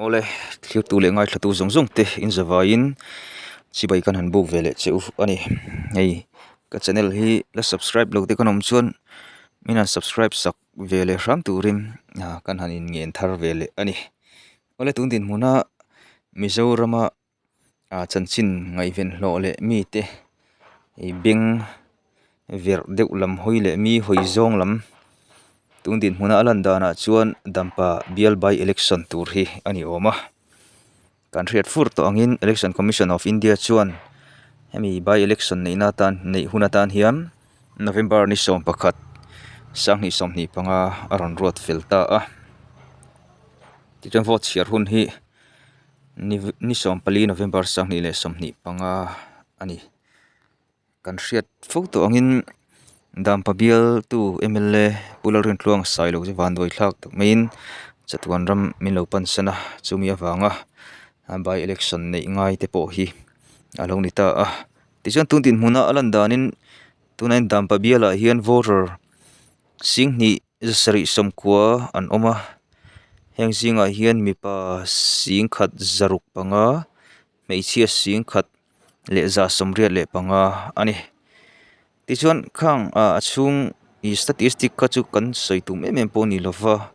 Awle, thirtu leh ngaithlatu zawng zawng te in zavaiin chibai kan han buk ve leh che u a ni. Hei ka channel hi la subscribe lo te kan awm chuan min han subscribe sak ve leh hram turin ah kan han in ngen thar ve leh a ni. Awle tun dinhmuna Mizorama ah chanchin ngaihven hlawh leh mite ih beng verh deuh lam hawi leh mi hawi zawng lam tun dinhmuna a lan danah chuan dampa bial by election tur hi a ni awm a kan hriat fur tawh angin election commission of India chuan hemi by election neihna atan neih hun atan hian November ni 11 sanghnih 25 a rawn ruat fel ta a tichuan vote chhiar hun hi. Ni ni 14 November 2025 a ni. Kan hriat fo tawh angin Dampa bialtu mla Pu Lalrintluanga Sailo chu vanduai thlak tak maiin chatuan ram min lo pan san a, chumi avanga by election neih ngai te pawh hi a lo ni ta a. Tichuan tun dinhmuna a lan danin tunah hian Dampa bialah hian voter Singhnih zasarih sawmkua an awm a, heng zingah hian mipa singkhat zaruk panga hmeichhia singkhat leh za sawmriat leh panga a ni. Tichuan khang ah a chhung ih statistic kha chu kan sawi tum em em pawh a ni lova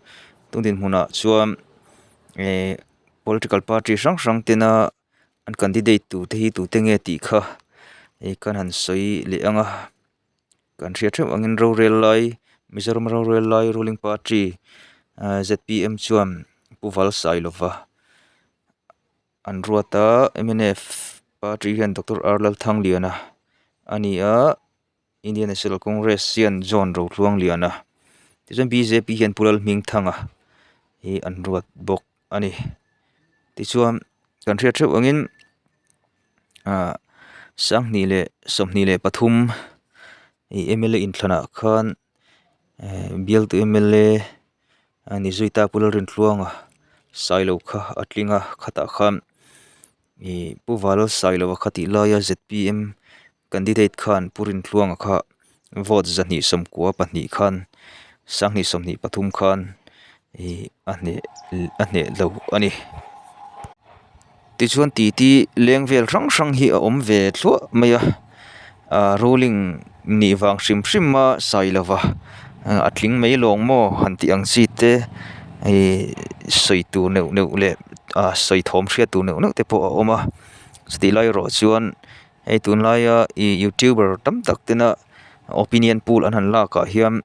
tun dinhmunah chuan eh political party hrang hrang tena an candidate tur te hi tute nge tih kha ih kan han sawi leh ang a. Kan hriat theuh angin rorel lai Mizoram rorel lai ruling party ahh zpm chuan Pu Valsailova an ruat a mnf party hian Doctor R Lalthangliana a ni a Indian National Congress hian John Rotluangliana tichuan bjp hian Pu Lalhmingthanga hi an ruat bawk. a ni tichuan kan hriat theuh angin ah sanghnih leh 23 ih mla inthlanah khan eh bialtu mla a ni zui ta Pu Lalrintluanga Sailo kha a tling a khatah khan ih Pu Valsailova kha tih laia zpm Candidate khan Pu Rintluanga kha vote 294 khan 2023 khan ih a hneh a hneh lo a ni. Tichuan titi leng vel hrang hrang hi a awm ve thluah mai a, ah ruling nih vang hrim hrim a sawi lova a tling mai lawng maw han tih ang chi te ih sawi tur neuh neuh leh ah sawi thawm hriat tur neuh neuh te pawh a awm a, chutih lai erawh chuan. Hei tunlaia ih youtuber tam tak tena opinion poll an han lak ah hian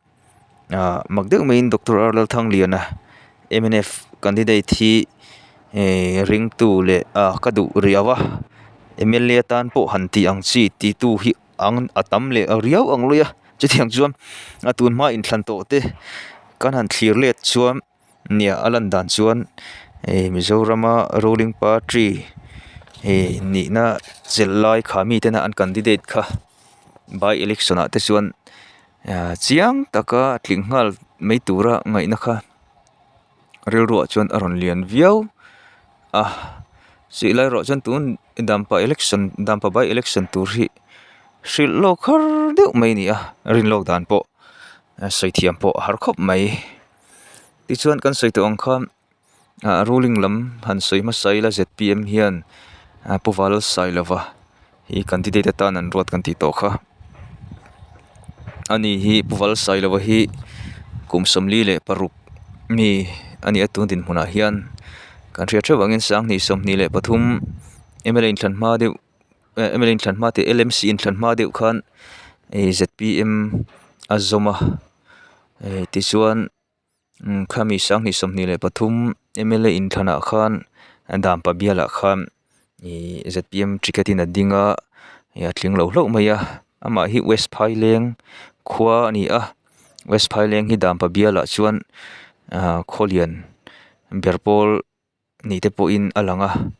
ah mak deuh maiin doctor R Lalthangliana mnf candidate hi eh ringtu leh ah ka duh riau a mla atan pawh han tih ang chi ti tu hi ang a tam leh riau ang lui a chutiang chuan a tun hma inthlan tawh te kan han thlir let chuan. Nia a lan dan chuan ih Mizorama ruling party ih nihna chelh lai kha mi tena an candidate kha by election ah te chuan ah chiang taka tling nghal mai tura ngaihna kha rilruah chuan a rawn lian viau a chih lai erawh chuan tun dampa election dampa by election tur hi hrilh lawk har deuh mai a ni a rin lawk dan pawh sawi thiam pawh a har khawp mai. Tichuan kan sawi tawh ang khan ah ruling lam han sawi hmasa ila zpm hian ah Pu Valsailova hi candidate atan an ruat kan tih tawh kha. Ani hi Pu Valsailova hi kum 46 mi a ni a tun dinhmunah hian kan hriat theuh angin 2023 mla inthlan hma deuh eh mla inthlan hma tih lmc inthlan hma deuh khan ih zpm a zawm a eh tichuan khami 2023 mla inthlanah khan dampa bialah khan ih zpm ticket in a ding a ih a tling lo hlauh mai a amah hi west phaileng khua a ni a west phaileng hi dampa bialah chuan ah khawlian ber pawl. ni te pawhin a lang a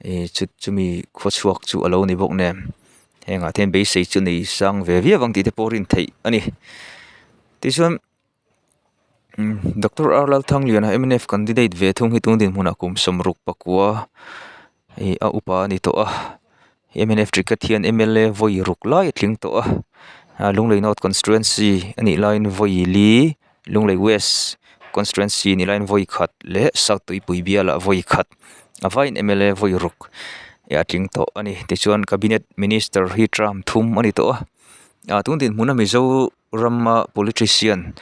ih chu chumi khaw chhuak chu a lo ni bawk nen hengah te hian beisei chu nei sang ve viau ang tih te pawh rin theih a ni tichuan umm doctor R Lalthangliana mnf candidate ve thung hi tun dinhmunah kum 69 ih a upa a ni tawh a mnf ticket hian mla vawi ruk lai a tling tawh a Lunglei North constituency a nih laiin vawi li Lunglei West. Constituency ni laiin vawi khat leh South Tuipui bialah vawi khat a vaiin mla vawi ruk a tling tawh a ni. Tichuan Cabinet Minister hi term thum a ni tawh a, ah tun dinhmuna Mizorama politician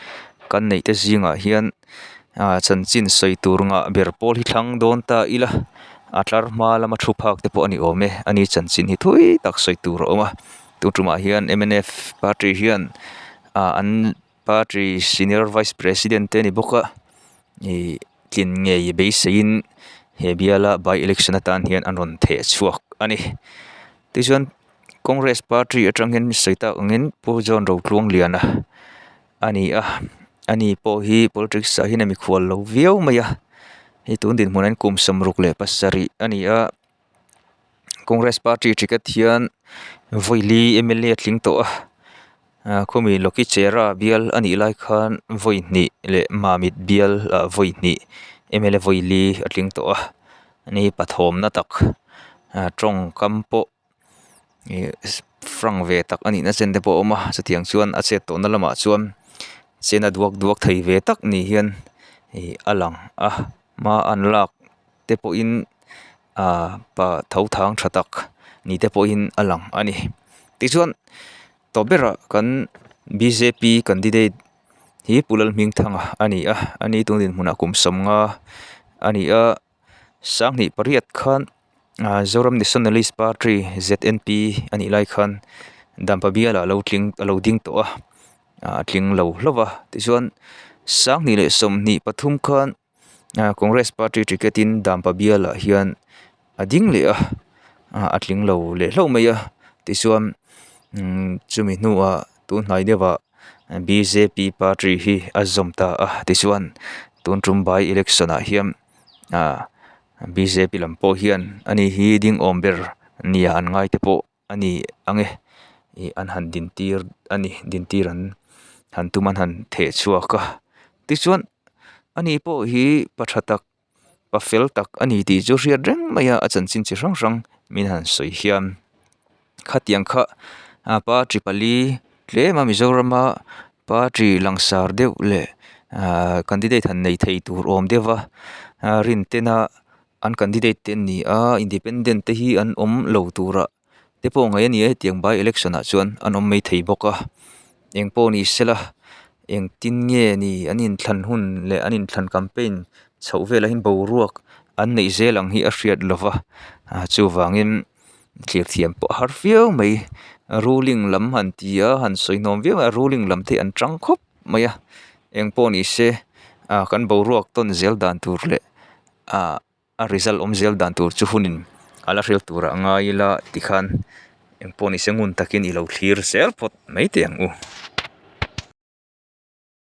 kan neih te zingah hian ah chanchin sawi tur ngah ber pawl hi thlang dawn ta ila a tlar hma lama thu phak te pawh a ni awm e a ni chanchin hi thui tak sawi tur a awm a tun tumah hian mnf party hian ah an Party senior vice president te a ni bawk a ih tlin ngei beiseiin he biala by election atan hian an rawn theh chhuak a ni tichuan congress party atang hian sawi tak angin Pu John Rotluangliana a ni a ani pawh hi politics ah hian a mikhual lo viau mai a hei tun dinhmunah hian kum 67 a ni a. Congress party ticket hian vawi li mla a tling tawh a ah khawmi Lokichera bial a nih lai khan vawi hnih leh Mamit bial ah vawi hnih mla vawi li a tling tawh a ni pathawmna tak ah tawngkam pawh ih frank ve tak a nihna chen te pawh a awm a chutiang chuan a chet tawhna lamah chuan chena duak duak thei ve tak ni hian ih a lang a hma an lak. te pawhin ahh pa tho thang tha tak ni te pawhin a lang a ni tichuan tawp berah kan bjp candidate hi Pu Lalhmingthanga a ni a ani tun dinhmunah kum 50 a ni a 28 khan ahh Zoram Nationalist Party znp a nih lai khan Dampa bialah lo tling a lo ding tawh a a tling lo hlauh va tichuan 2023 khan. Ah congress party ticket in dampa bialah hian a ding leh a ah a tling lo leh hlauh mai a tichuan umm chumi hnuah tun hnai deuhah bjp party hi a zawm ta a tichuan tun tum by election ah hian ah bjp lam pawh hian ani hi ding awm ber nia an ngai te pawh. a ni ang e ih an han din tir a ni din tir an han tum an han theh chhuak a tichuan ani pawh hi pa tha tak pa fel tak a ni tih chu hriat reng mai a a chanchin chi hrang hrang min han sawi hian khatiang kha a party pali tlem a Mizorama party langsar deuh leh ahh candidate han nei thei tur awm deuh va rin tena. An candidate te an ni a independent te hi an awm lo turah te pawh ngaih a ni a hetiang by election ah chuan an awm maithei bawk a eng pawh ni sela engtin nge ni an inthlan hun leh an inthlan campaign chhoh velah hian boruak an neih zel ang hi a hriat lova ah chuvangin thlir thiam pawh a har viau mai ruling lam han ti a han sawi hnawm viau a ruling lam te hi an tang khawp mai a eng pawh ni se ah kan boruak tawn zel dan tur leh. ah a result awm zel dan tur chu hunin a la hriat turah a ngai ila tikhan engpawh nise ngun takin i lo thlir zel phawt mai teh ang u.